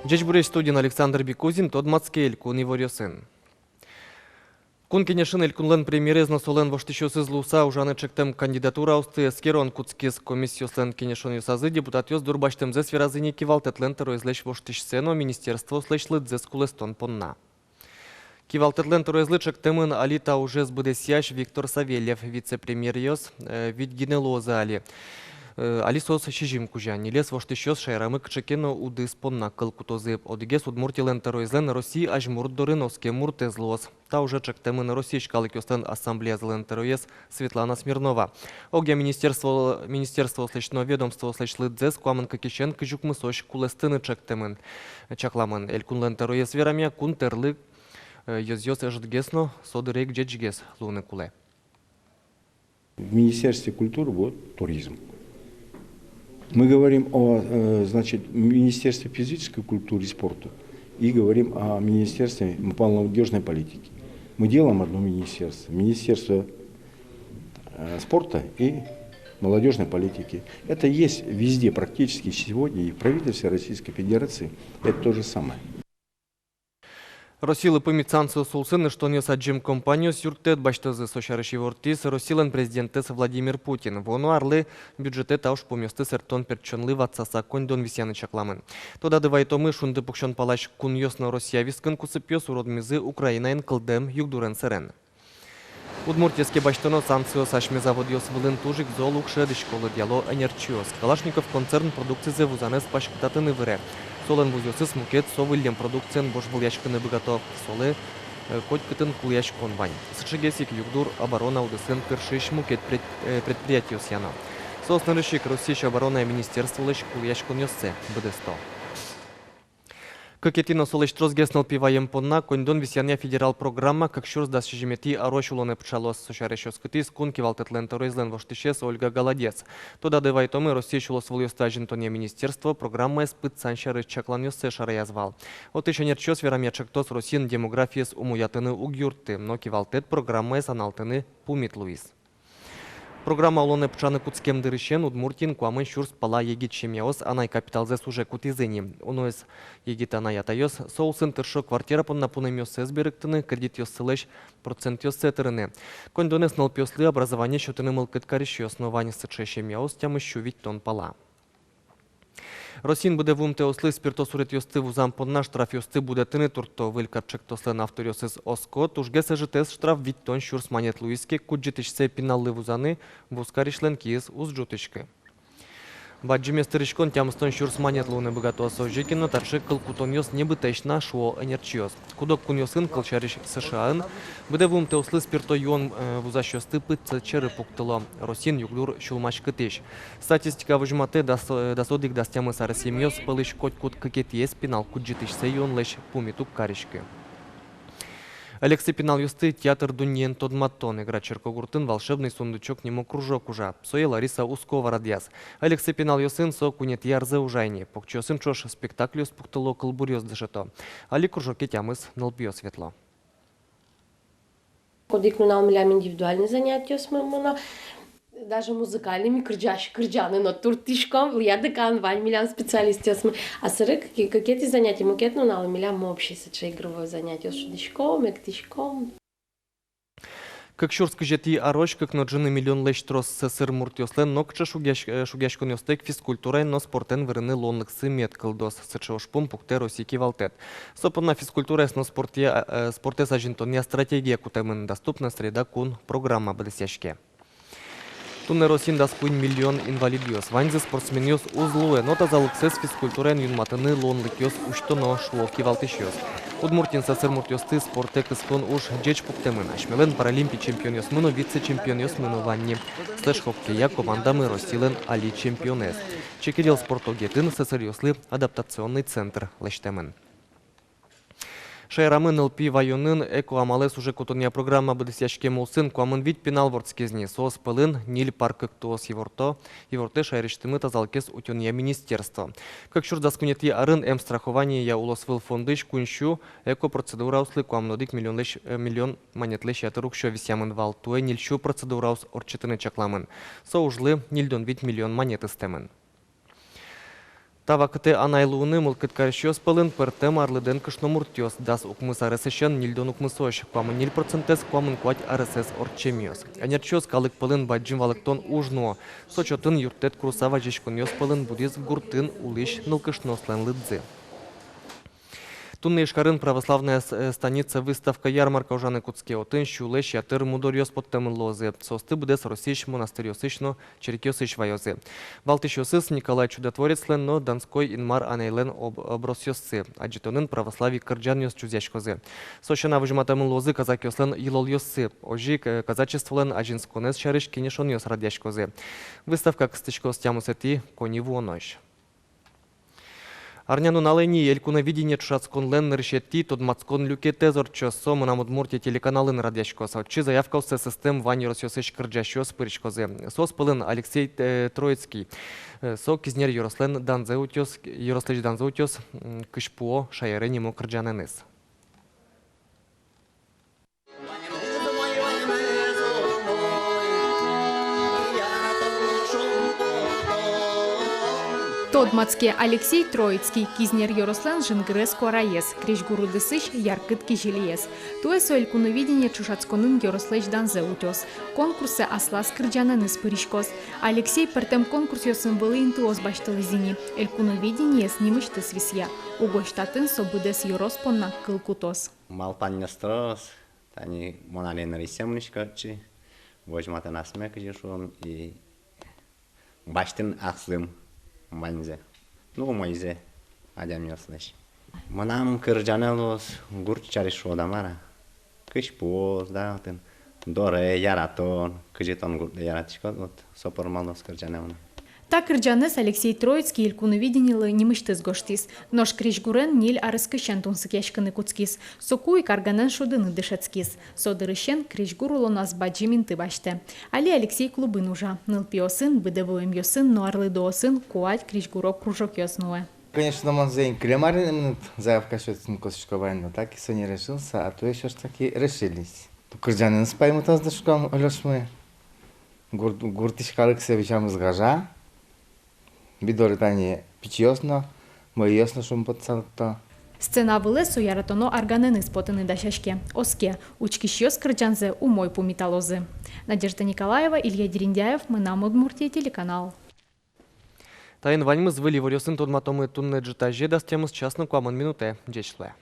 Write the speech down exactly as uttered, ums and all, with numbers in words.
Ӟечбуресь! Студиын Александр Бекузин. Тодматске элькун иворъёсын. Кун Кенешын Элькунлэн премьерез но солэн воштӥсьёсыз луыса ужаны чектэм кандидатураосты эскерон кутскиз. Комиссиослэн кенешонъёсазы депутатъёс дурбасьтэмзэс веразы ини кивалтэтлэн тӧроезлэсь воштӥсьсэ но министерствоослэсь лыдзэс кулэстон понна. Кивалтэтлэн тӧроезлы чектэмын али та ужез быдэсъясь Виктор Савельев. Вице-премьеръёс, э, вить гинэ луозы али. Э, али соос сизьым кузя. Ньылез воштӥсьёс шаерамы кыӵе ке но удыс понна кыл кутозы. Одӥгез Удмуртилэн тӧроезлэн Россия азьмурт дорын оскем муртэз луоз. Та уже чектэмын Россиысь калыкъёслэн ассамблеязылэн тӧроез Светлана Смирнова. Огъя министерство-, министерствоослэсь но ведомствоослэсь лыдзэс куамын кыкысен кызь укмысозь кулэстыны чектэмын. Чакламын, Элькунлэн тӧроез верамъя, кун тӧрлы, э, ёзъёс ӧжытгес но, со дыре ик ӟечгес луыны кулэ. В Министерстве культуры вот туризм. Мы говорим о, э, значит, Министерстве физической культуры и спорта и говорим о Министерстве молодёжной политики. Мы делаем одно министерство. Министерство, э, спорта и молодёжной политики. Это есть везде практически сегодня и в правительстве Российской Федерации. Это то же самое. Россилы пумит санкциос улсын ыштонъёс адӟем компаниос юрттэт басьтозы. Со сярысь ивортӥз Россилэн президентэз Владимир Путин. Вуоно арлы бюджетэ та ужпумъёсты сэрттон-пертчонлы ватсаса коньдон висъяны чакламын. Тодады вайтомы, шунды пуксён палась кунъёс но Россия вискын кусыпъёс уродмизы Украинаен кылдэм югдурен сэрен. Удмуртиез ке басьтоно, санкциос асьме заводъёс вылын туж ик зол уг шӧдӥсько, лыдъяло ӧнерчиос. Калашников концерн продукцизэ вузанэз паськытатыны выре. Солэн вузъёсыз мукет со выллем продукциен вожвылъяськыны быгато. Солы, э, котькытын кулэяськон вань. Сыӵегес ик югдур оборона удысын тыршись мукет пред-, э, предприятиосъя но. Соос нырысь ик Россиысь оборонная министерстволэсь кулэяськонъёссэ быдэсто. Кыкетӥ но солэсь тросгес нылпи ваем понна коньдон висъянъя федерал программа кык сюрс дас сизьыметӥ арозь улонэ пыӵалоз. Со сярысь оскытӥз кун кивалтэтлэн тӧроезлэн воштӥсез Ольга Голодец. Тодады вайтомы, Россиысь улосвылъёсты азинтонъя министерство программаез пытсан сярысь чакланъёссэ шараяз вал. Отысь ӧнерчиос верамъя, чектос Россиын демографиез умоятыны уг юртты, но кивалтэт программаез аналтыны пумит луиз. Программа улонэ пыӵаны кутскем дырысен Удмуртиын куамын сюрс пала егит семьяос анай капиталзэс уже кутӥзы ини. Уноез егит анай-атайёс со улсын тыршо квартира понна пунэмъёссэс берыктыны, кредитъёссылэсь процентъёссэ тырыны. Коньдонэз нылпиослы образование сётыны мылкыд карисьёс но вань. Сыӵе семьяос тямыс сю витьтон пала. Россиын быдэ вуымтэослы спирто суретъёсты вузам понна штрафъёсты будэтыны туртто. Выль кат чектослэн авторъёсыз оско, тужгес ӧжытэз штраф витьтон сюрс манет луиз ке, кудӟытӥсьсэ пиналлы вузаны вуз карисьлэн киыз уз ӝутӥськы. Бадӟымез тыриськон тямыстон сюрс манет луыны быгатоз. Озьы ке но, таӵе кыл кутонъёс небытэсь на, шуо ӧнерчиос. Куд-ог кунъёсын, кылсярысь, США-ын, быдэ вуымтэослы спирто юон, э, вузасьёсты пытсэт сьӧры пуктыло. Россиын югдур сюлмаськытӥсь. Статистика возьматэ, дас, э, дас одӥг-дас тямыс аресъемъёс пӧлысь котькуд кыкетӥез пинал кудӟытӥсьсэ юонлэсь пумит уг кариськы. Ӧлексы пиналъёсты театр дуннеен тодматон. Эгра черкогуртын «Волшебный сундучок» нимо кружок ужа. Сое Лариса Ускова радъяз. Ӧлексы пиналъёсын со куинетӥ арзэ ужа ини. Покчиосын ӵош спектакльёс пуктыло, кылбуръёс дышето. Али кружоке тямыс нылпиос ветло. Одӥг нунал милям индивидуальный занятиосмы мыно. Даже музыкальный ми кырӟась-, кырӟаны но турттӥськом, Лия Дыкан вань милям специалистъёсмы. А сэре кыке-, кыкетӥ занятие, мукет нунал милям общий сыӵе игровой занятиос, шудӥськом, эктӥськом. Кык сюрс кызетӥ арозь кык но ӝыны миллионлэсь трос сӧсыр муртъёслэн нокыӵе шугъясь-, э, шугъяськонъёстэк физкультураен но спортэн вырыны луонлыксы мед кылдоз. Сыӵе ужпум пуктэ Россия кивалтэт. Со понна физкультураез но спортъя, э, спортэз азинтонъя стратегия кутэмын. «Доступная среда» кун программа быдэсъяське. Туннэ Россиын дас куинь миллион инвалидъёс. Ваньзы спортсменъёс уз луэ, но тазалыксэс физкультураен юнматыны луонлыкъёс усьтоно, шуо кивалтӥсьёс. Удмуртиын сӧсыр муртъёсты спортэ кыскон уж ӟеч пуктэмын. Асьмелэн паралимпи чемпионъёсмы но, вице-чемпионъёсмы но вань ни. Следж-хоккея командамы Россилэн али чемпионэз. Чекедел спорт огазеын сӧсыръёслы адаптационный центр лэсьтэмын. Шаерамы нылпи ваёнын эко амалэз уже кутонъя программа быдэсъяськем улсын куамын вить пинал вордскиз ни. Соос пӧлын ньыль пар кыктоос. Иворто, ивортэ шаерысьтымы тазалыкез утёнъя министерство. Кык сюрс дас куинетӥ арын «М-страхованиея» улосвыл фондысь куинь сю эко процедураослы куамын одӥг миллионлэсь, э, миллион манетлэсь ятыр уксё висъямын вал. Туэ ньыль сю процедураос ортчытыны чакламын. Со ужлы ньыльдон вить миллион манет ыстэмын. Та вакытэ анай луыны мылкыд карисьёс пӧлын пӧртэм арлыдэн кышномуртъёс, дас укмыс аресысен ньыльдон укмысозь, куамын ньыль процентэз куамын куать аресэз ортчемъёс. Ӧнерчиос калык пӧлын бадӟым валэктон уж нуо. Со чотын юрттэт курыса вазиськонъёс пӧлын будӥз гуртын улӥсь нылкышноослэн лыдзы. Туннэ Ижкарын православная с-, э, станица выставка-ярмарка ужаны кутске. Отын сюлэсь ятыр мудоръёс поттэмын луозы. Соосты быдэс Россиысь монастырьёсысь но черкъёсысь ваёзы. Валтӥсьёсыз Николай Чудотворецлэн но Донской Инмар анайлэн об-, образъёссы. Адӟытонын православие кырӟанъёс чузъяськозы. Со сяна возьматэмын луозы казакъёслэн йылолъёссы. Озьы ик, э, казачестволэн азинсконэз сярысь кенешонъёс радъяськозы. Выставка кыстӥськоз тямысэтӥ коньывуонозь. Арнянуналэ ини «Элькуновидение» ӵошатсконлэн нырысетӥ тодматскон люкетэз ортчоз. Со «Мынам Удмуртие» телеканалын радъяськоз. Отчы заявкаоссэс ыстэм вань ёросъёсысь кырӟасьёс пыриськозы. Соос пӧлын Алексей, э, Троицкий. Э, со Кизнер ёрослэн «Данзэ утёз», ёрослэсь «Данзэ утёз», м, «Кызьпуо шаере» нимо кырӟанэныз. Тодматске: Алексей Троицкий, Кизнер ёрослэн «Жингырес куараез», крезьгур удысысь «Яркыт кизилиез». Туэ со «Элькуновидение» ӵошатсконын ёрослэсь «Данзэ утёз». Конкурсэ аслаз кырӟанэныз пыриськоз. Алексей пӧртэм конкурсъёсын вылӥ интыос басьтылӥз ини. «Элькуновидениез» нимысьтыз висъя. Угось татын со быдэс ёрос понна кыл кутоз. Малпанъёс трос, тани мон али нырысьсэ мынӥсько отчы, возьматыны асме, кызьы шуом, и басьтыны аслым ваньзэ, ну, умойзэ адямиослэсь. Мынам кырӟанэ луоз гурт сярысь, шуод-а, мар-а. Кызьпуос, да, отын доре, яратон, кызьы тон гуртлы яратӥськод, вот, со пӧрмалоз кырӟанэ мынам. Та кырӟанэз Алексей Троицкий «Элькуновидениелы» нимысьтыз гожтӥз. Нош крезьгурен ньыль арескысен тунсыкъяськыны кутскиз. Соку ик арганэн шудыны дышетскиз. Со дырысен крезьгур улоназ бадӟым инты басьтэ. Али Алексей клубын ужа. Нылпиосын, быдэ вуэмъёсын но арлыдоосын куать крезьгуро кружокъёс нуэ. Конечно, мон зэм кылем арын мыныт заявка сётыны косӥсько вань, но так и со не решился, а то ещё ж таки решились. Кырӟанэныз паймытоз дышком, олёшмы. Гурт, гуртысь калыксэ висямыз гажа. Ми доры тани пичиос но, мӧйыос но шумпотыса лыкто. Сцена вылэ со яратоно арганэныз потыны дасяське. Оске, учкисьёс кырӟанзэ умой пумиталозы. Надежда Николаева, Илья Дерендяев, «Мынам Удмуртие» телеканал. Таин ваньмыз. Выль иворъёсын тодматомы туннэ ӝытазе дас тямыс час но куамын минутэ. Ӟеч луэ.